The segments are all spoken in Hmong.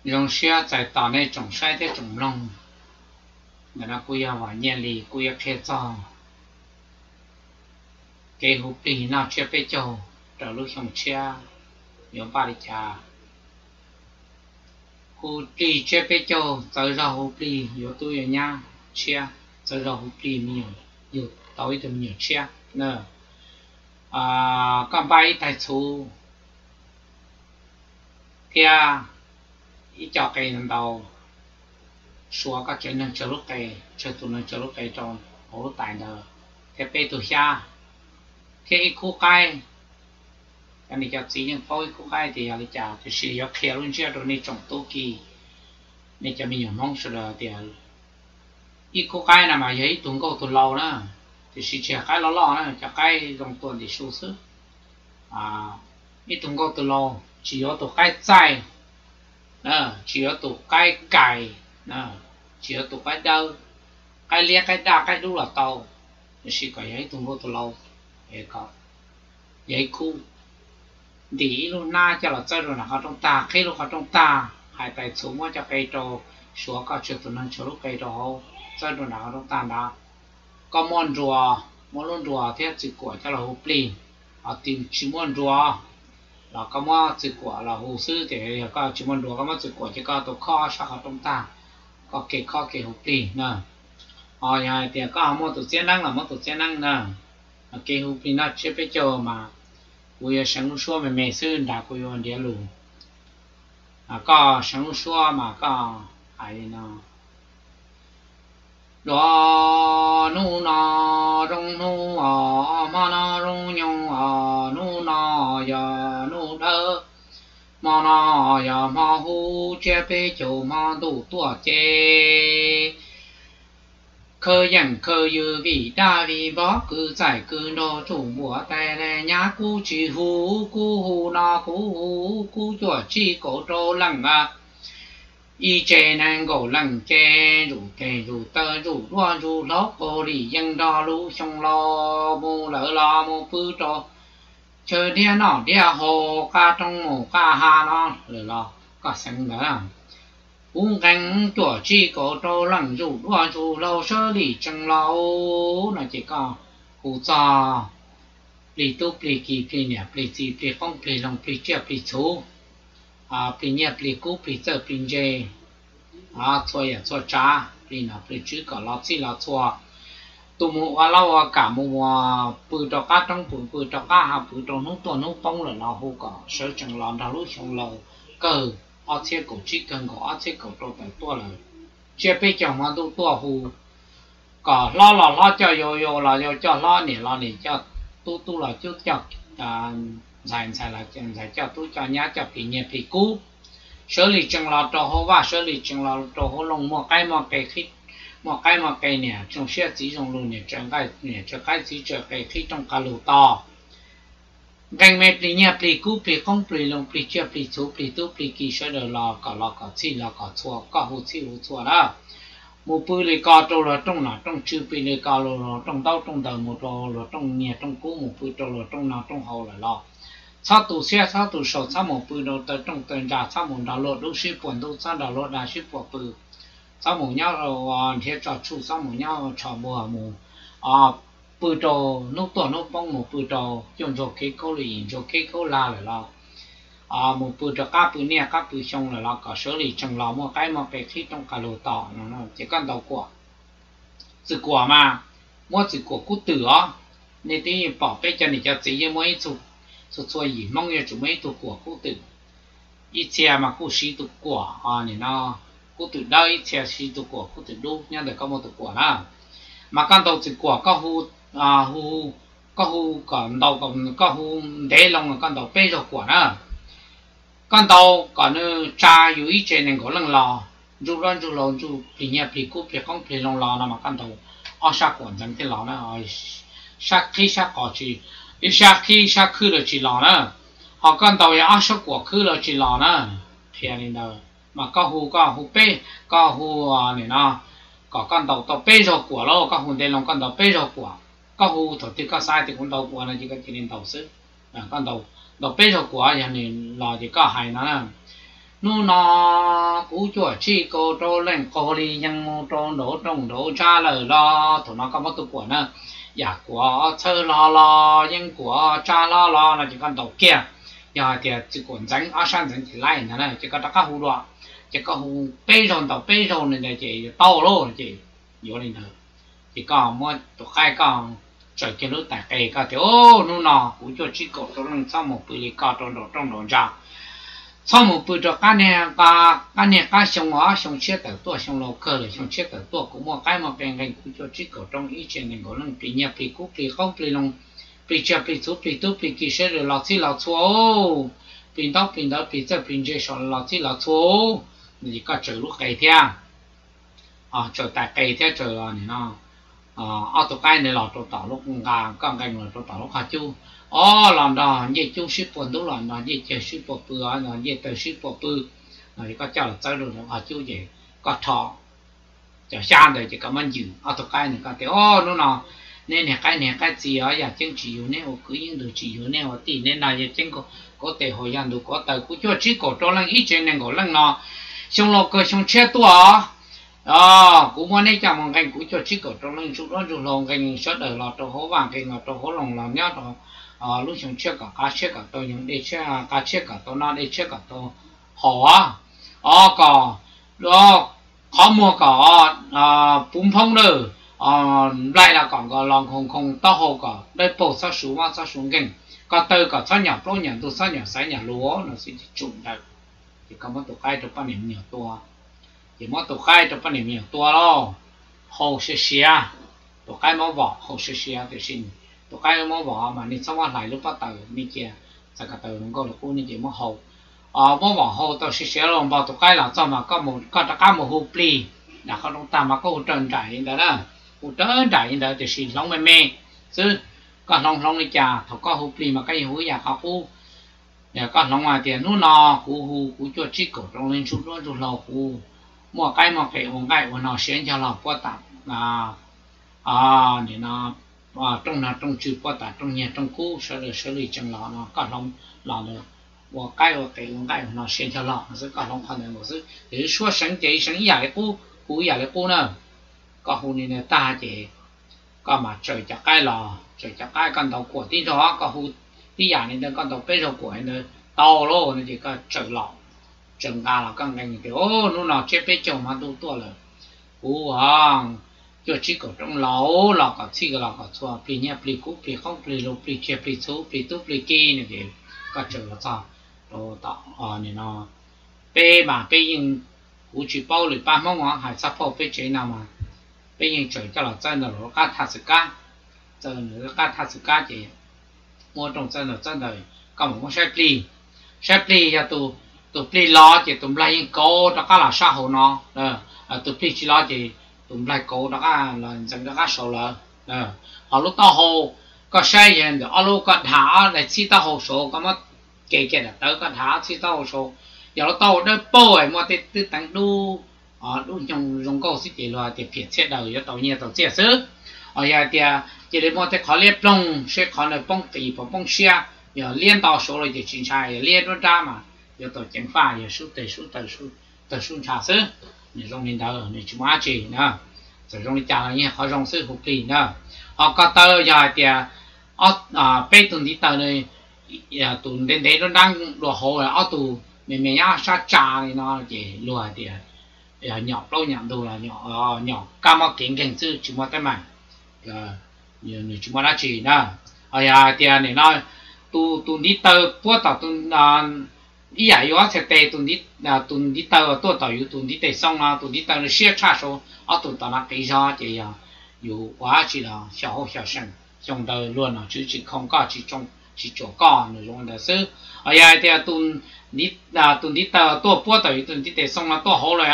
Zoo siab txais tos nej tsoom saib thiab tsoom mloog. Ntawm no kuv yog Vam Nyiaj Lis, kuv yuav qhia txog kev hu plig noj tsiab peb caug rau lub xyoo tshiab yuav npaj li cas. Hu plig tsiab peb caug txawv zog hu plig yuav tub yuav nyab tshiab, txawv zog hu plig me nyuam yug tau ib tug me nyuam tshiab na. Koj npaj ib tais txhuv thiab ib co qe ntau, suav koj tsev neeg tsawg lub qe, tsawg tus neeg tsawg lub qe rau hauv lub tais ntawd, thiab peb tug xyab, thiab ib khub qaib. Cov niam cov txiv yeej paub ib khub qaib tias yog li cas, tiam sis yuav qhia lub ntsiab rau nej tsoom tub ki, nej cov me nyuam Hmoob sawv daws tias ib khub qaib no mas yog ib tug nkauj tus lau na, tiam sis tsis yog qaib loj loj na, cov qaib zoo tua ntim su xwb. Ib tug nkauj tus lau, tsis yuav tus qaib txaij, tsis yuav tus qaib kais, tsis yuav tus qaib dawb, qaib liab qaib daj qaib dub los tau, tiam sis kom yog ib tug nkauj tus lau, yog ib khub, ntim ib lub hnab coj los txawb rau nram qhov rooj tag, qhib lub qhov rooj tag, hais tais txhuv muab cov qe rau, suav koj tsawg tus neeg tsawg lub qe rau hauv, txawb rau nram qhov rooj tag ntawd. Koj muaj nruas, muab lub nruas thiab txwm kuam coj los hu plig, ho tis tsis muaj nruas los koj muab txwm kuam los hu xwb, tiam sis yog koj tsis muaj nruas koj muab txwm kuam ces koj tus khob sab qhov rooj tag, koj kev khob kev hu plig na. Ho yog hais tias koj ho muaj tus txiab neeb los muab tus txiab neeb na. Kev hu plig noj tsiab peb caug mas kuv yuav seev lub suab me me xwb nrad kuv yuav nrhiav lus. Koj seev lub suab mas koj hais li no: Dua hnub no zoo hnub os, hmo no zoo nyoog os, hnub no yog hnub dawb, hmo no yog hmo hu tsiab peb caug hmo ntuj tuaj ces khawv yeej khawv ywg vim dab vim npov, kwv txaij kwv nraug tsuj npuas tais nyab kuv tsis hu, kuv hu no kuv hu, kuv cuaj tsib kaum rau leej, ib tsev nees nkaum leej ces zuj tes zuj taw zuj duab zuj hlauv, puav leej yeej nrog lub xyoo laus mus lawm los mus pw rau chaw diab noj diab haus, qab roob mus qab hav no lawm los koj xeev ntawd. Kuv nqee cuaj tsib kaum rau leej zuj duab zuj hlauv sawv li tsees laus no ces koj hu txog plig tub plig ki plig niam plig txiv plig qoob plig loo plig tsiaj plig txhuv, plig nyiaj plig kub plig txawj plig ntse, txhua yam txhua tsav plig nom plig tswv kom los txhij los txhua. Tus mus ua laub ua kam mus pw rau qab roob pw, pw rau qab hav pw rau hnub tuaj hnub poob lawm los hu kom sawv tsees los nrog lub xyoo laus kawg ob txhiab kaum tsib kawg nkaus ob txhiab kaum rau tawm tuaj lawm. Tsiab peb caug hmo ntuj tuaj hu kom hlob los hlob coj yau, yau los yau coj hlob, niam los niam coj tub, tub los tub coj ntxhais, ntxhais los ntxhais coj tub coj nyab coj plig nyiaj plig kub, sawv li tsees los rau hauv vaj, sawv li tsees los rau hauv loog, muaj qaib muaj qe, muaj qaib muaj qe niam zoo siab txiv zoo lus, niam tsawv qaib txiv tsawv qe qhib rooj qab lug tos. Nqee me plig nyiaj plig kub plig qoob plig loo plig tsiaj plig txhuv plig tub plig ki sawv daws los kom los kom txhij los kom txhua, koj hu txhij hu txhua na. Mus pw li ko rau luag rooj nom rooj tswv, pw li ko rau luag rooj ntaub rooj ntawv, mus rau luag rooj nyiaj rooj kub, mus pw rau luag rooj noj rooj haus lawm los txhob tu siab txhob tu sau, txhob mus pw rau taw rooj taw ntsa, txhob mus nrog luag dub sib puag ntub, txhob nrog luag dag sib puag pw, txhob mus nyob nrhiav tso tshuj, txhob mus nyob tsho npuag, mus pw rau hnub tuaj hnub poob, mus pw rau cuaj ntsuag kev khaub lig, yim ntsuag kev khaub lag lawm los mus pw rau qab pw niaj qab pw xyoo lawm los kom sawv li tsees los muaj qaib muaj qe qhib rooj qab lug tos no ces koj ntaus kuam. Txwm kuam mas muab txwm kuam kub twm os. Nej twb yeej pom peb cov niam cov txiv yeej muab ib txhia, txhua txhua yim Hmoob yuav tsum muaj ib tug kuam kub twm. Ib txhia mas kuj siv tus kuam nim no kub twm dawb, ib txhia siv tus kuam kub twm dub nyob ntawm koj muaj tus kuam na. Mas koj ntaus txwm kuam, koj hu, hu, koj hu kom ntaus, koj hu ntev loo, koj ntaus peb zaug kuam na. Koj ntaus kom nws tsa yus ib tsev nees nkaum leej los, ntsuj duab ntsuj hlauv, ntsuj plig nyiaj plig kub plig qoob plig loo los no mas koj ntaus ob sab kuam ntxeev thiaj los na. Sab qhib sab qos tsis, ib sab qhib sab khwb los tsis los na. Ho koj ntaus yog ob sab kuam khwb los tsis los na. Qhia li ntawd mas koj hu, koj hu peb, koj hu nim no kom koj ntaus tau peb zaug kuam lauj, koj hu ntev loo koj ntaus peb zaug kuam. Koj hu thaum twg koj xav tias kuv ntaus kuam no ces koj cia li ntaus xwb. Koj ntaus, ntaus peb zaug kuam yog nws los ces koj hais no na. Hnub no kuv cuaj tsib kaum rau leej qaug li yeej mus rau nraud rooj nraud ntsa lawm los thaum no koj muab tus kuam na, yam kuam txhawj hlo los yeej kuam tsa hlo los no ces koj ntaus kiag. Yog hais tias tsis kuam ntxeev ob sab ntxeev ces laib ntag na ces koj rov qab hu dua, ces koj hu peb zaug ntaus peb zaug li ntawd ces yuav tau lauj ces yuav li ntawd. Ces koj muab tus qaib koj tsaws kiag lub tais qe koj tias, Hnub no kuv cuaj tsib kaum rau leej txhob mus pw li ko rau nraum rooj nraum ntsa, txhob mus pw rau qab niag qab xyoo os, xyoo tshiab tawm tuaj, xyoo laus kawg lawm, xyoo tshiab tawm tuaj kuv muaj qaib muaj qe nqee kuv cuaj tsib kaum rau ib tsev nees nkaum leej plig nyiaj plig kub plig qoob plig loo, plig tsiaj plig txhuv plig tub plig ki sawv daws los txhij los txhua, plig ntaub plig ntawv plig txawj plig ntse saum los txhij los txhua. Ces koj tsaws lub qe thiab, tsaws tais qe thiab tsaws no ob tug qaib ntawd los rau tom lub nqa, koj nqee los rau tom lub qhov cub. Ob los nrog ncej cub sib puag ntub, los nrog ncej cawg sib puag pw, los nrog ncej taw sib puag pw no. Koj coj los txawb rau ntawm qhov cub ces koj rho cov xyab ntawd ces koj muab ncws ob tug qaib ntawd koj tias, Hnub no neb niag qaib niag qaib txiv os, yaj ceeb tsis yug neb ua kwv, yeeb ntug tsis yug neb ua tij, neb noj yaj ceeb kuv tes haus yaj ntug kuv taw, kuv cuaj tsib kaum rau leej ib tsev nees nkaum leej no, xyoo laus kawg xyoo tshiab tuaj os, kuv muab neb coj mus nqee kuv cuaj tsib kaum rau leej ntsuj duab ntsuj hlauv, nqee sawv daws los rau hauv vaj, nqee los rau hauv loog, los nyob rau lub xyoo tshiab kom qab tshiab kom tau nyoog, dej tshiab qab tshiab kom tau noj, dej tshiab kom tau haus os, kom qhov muag kom puv nphoob lawm, nplaig los kom nkos los nkhoos nkhoos, taub hau kom dawb paug txhob su mob txhob su nkeeg, ko taw kom txhob nyom plaub nyom ntug txhob nyom xaiv nyom luas no xwb ces tsum ntawd. Ces koj muab tus qaib rau poj niam me nyuam tua, ces muab tus qaib rau poj niam me nyuam tua lauj, hau siav siav. Tus qaib muab vom hau siav siav tiam sis tus qaib muab vom mas nej txhob muab hlais lub pob taws, nej cia txais ko taw zoo nkauj li qub nej ces muab hau, muab vom hau tau siav siav los npog tus qaib los txog mas koj rov qab mus hu plig nram qhov rooj tag mas koj hu raws nraim li ntawd na, hu raws nraim li ntawd tiam sis hloov me me xwb. Koj hloov hloov li cas thaum koj hu plig mas koj yeej hu ib yam qhov qub. Koj hloov hais tias, Hnub no kuv hu kuv cuaj tsib kaum rau leej ntsuj duab ntsuj hlauv, kuv muaj qaib muaj qe ua nqaij ua no siav ncog los puab tam, nim no rooj nog rooj tswv puab tam rooj nyiag rooj kub sawv daws sawv li tsees los no koj hloov los ntawd ua qaib ua qe ua nqaij ua no siav ncog los no xwb. Koj hloov qhov ntawd nkaus xwb ces suab seev ces ib seev ib yam li qub, hu ib yam li qub na. Koj hu li ntawd tag ces koj mas tsaws cov qaib los, tsaws cov qaib koj ntaus kuam tib nrog koj hu tib yam li ntawd, koj ntaus peb zaug kuam li ntawd tau lauj no ces koj tsaws los, tsaws nqa los koj nqee tias, Hnub no tsiab peb caug hmo ntuj tuaj lawm, kuv cuaj tsib kaum rau leej los kom txhij los kom txhua, plig nyiaj plig kub plig qoob plig lug plig tsiaj plig txhuv plig tub plig ki no ces koj tsaws los txog rau tom, nim no peb mas peb yeej, kuv tsis paub lwm pab Hmoob os, hais txog phauj peb tsev no mas peb yeej tsaws coj los txawb ntawm lub qab thaj xwm kab, txawb ntawm lub qab thaj xwm kab ces muab rooj txawb ntawd txawb ntawd koj mam muab saib plig, saib plig yog tus plig los ces tus nplaig yeej kauv rov qab los sab hauv no, tus plig tsis los ces tus nplaig kauv rov qab los ntxeev rov qab saud lawm. Ho lub taub hau koj saib yog ntawm ob lub koj dham ob daim txhib taub hau saud, koj muab kev kiag daim tawv koj dham ob txhib taub hau saud, yog lub taub hau dawb paug muaj tej twb teev dub, dub nyoog zoo nkauj xwb ces luag hais tias phiam txhiaj daws yuav tau nyiaj tau txiaj xwb. Os yog hais tias cia li muaj tej qhov liab ploog seb qhov ntawd poob qis puas poob siab, yog liab nto saud los ces tsis ntshai, yog liab nruab nrab mas yuav tau ceev faj, yog sub teg sub taw, tawg sub ntsha xwb. Nws zoo li ntawd nws tsis muaj dab tsi na, txawm zoo li cas los yeej qhov zoo xwb hu plig na. Ho ko taw yog hais tias peb tug ntiv taw, tus ntev ntev nruab nrab dua hauv, ob tug me me nyob sab tsa li no ces luag hais tias yog nyom plaub nyom ntug los nyom kab mob kev nkeeg xwb tsis muaj teeb meem, nws tsis muaj dab tsi na. Ho yog hais tias nim no tus ntiv taw puab tom ib yam yus ob txhais tes, tus ntiv taw tuaj tom yus tus ntiv tes xoo no tus ntiv taw nws siab tshaj saud, ob tug tom no qiv zog ces yog yus ua dab tsi los xyaum hauj xyaum seem, xyoo ntawd luag nom tswv tsis khoo koj, tsis tsuam koj, nws zoo li ntawd xwb. Ho yog hais tias tus ntiv taw tuaj puab tom yus tus ntiv tes xoo no tuaj hauv los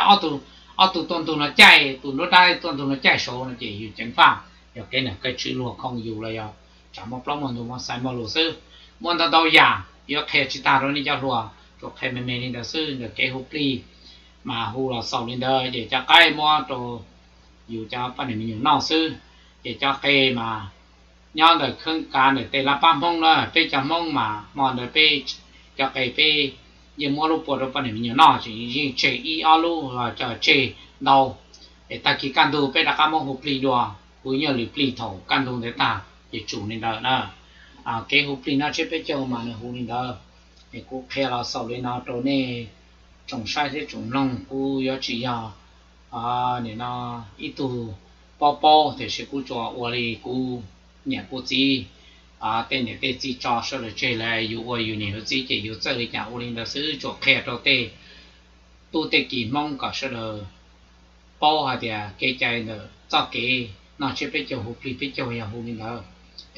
ob tug tuaj ntug no caij, tus nruab nrab tuaj ntug no caij saud no ces yus ceev faj, yog kev nom kev tswv luag khoo yus los yog tsam muaj plaub muaj ntug muaj xaiv muaj lus xwb. Muaj ntau ntau yam yuav qhia tsis tag rau nej cov hluas, tsuas qhia me me li ntawd xwb. Ntawm kev hu plig mas hu los xaus li ntawd ces cov qaib muab rau yus cov poj niam me nyuam noj xwb. Ces cov qe mas nyob ntawm kheeb kav ntawm tej laj pab Hmoob na, peb cov Hmoob mas hmo ntawd peb cov qe peb yeej muab lub pua rau poj niam me nyuam noj, tseem yeej tseg ib ob lub los tseg ntau. Es tag kis kaj ntug peb rov qab muab hu plig dua, kuv yeej lwm plig thaum kaj ntug ntawd tag, ces tsum li ntawd na. Kev hu plig noj tsiab peb caug mas nws hu li ntawd. Es kuv qhia los xaus li no rau nej tsoom saib thiab tsoom mloog, kuv yuav tsis yog nim no ib tug paub paub, tiam sis kuv tsuas ua li kuv niam kuv txiv, tej niam tej txiv tso sawv daws tseg lawm, yus ua yus niam yus txiv ces yus txawj li cas ua li ntawd xwb, tsuas qhia rau tej tub tej ki Hmoob kom sawv daws paub hais tias kev cai ntawm txoj kev noj tsiab peb caug hu plig peb caug yog hu li ntawd.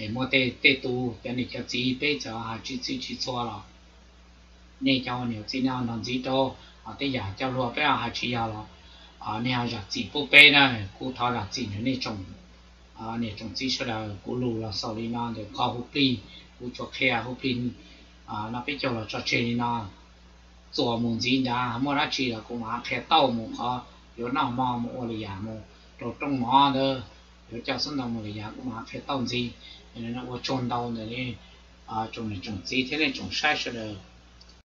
Es muaj tej tej tus cov niam cov txiv peb txawm hais tsis txhij tsis txhua los nej cov ua niam txiv nej ho nrog ntxiv rau, ho tej yam cov luag peb ho hais tsis yog los nej ho zam txim pub peb na. Kuv thov zam txim ntawm nej tsoom niam tsoom txiv sawv daws. Kuv lus los xaus li no ntawm qhov hu plig, kuv tsuas qhia hu plig no peb caug los tso tseg li no. Txuas mus ntxiv ntawd muaj dab tsi los kuv mam qhia tauj mus, qhov yuav noj hmo mus ua li yam mus rau rooj mov ntawd, yuav coj xub ntaus mus li yam kuv mam qhia tauj ntxiv. Ua tsaug ntau ntawm nej tsoom niam tsoom txiv thiab nej tsoom saib sawv daws.